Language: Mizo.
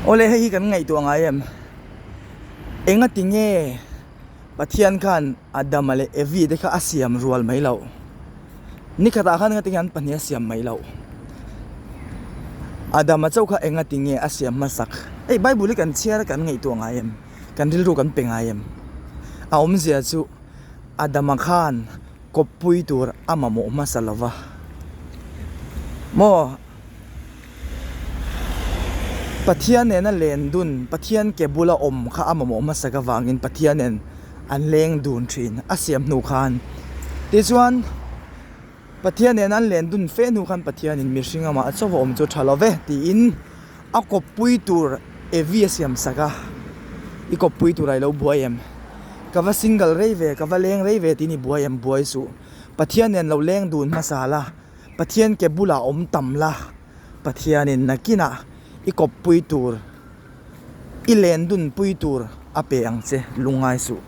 Awle hei hi kan ngaihtuah ngai em? Engati nge Pathian khan Adama leh Evi te kha a siam rual mai loh? Nikhatah khan engati nge an pahnih a siam mai loh? Adama chauh kha engati nge a siam hmasak? Hei Bible hi kan chhiar a kan ngaihtuah ngai em? Kan rilru kan pe ngai em? A awmzia chu Adama khan kawppui tur a mamawh hmasa lo va. Maw? Pathian nena len dun, Pathian ke bula awm kha a mamawh hmasak avangin Pathian nen an leng dun thin a siam hnu khan. Tichuan, Pathian nena an len dun fe hnu khan Pathianin mihring amah chauh a awm chu tha lo ve tiin a kawppui tur Evi a siam sak a, I kawppui tur a i lo buai em? Ka va single rei ve, ka va leng rei ve tiin i buai em? Buai suh. Pathian nen lo leng dun hmasa la. Pathian ke bulah awm tam la, Pathianin nakinah i kawppui tur, i len dunpui tur a pe ang che, lungngai suh.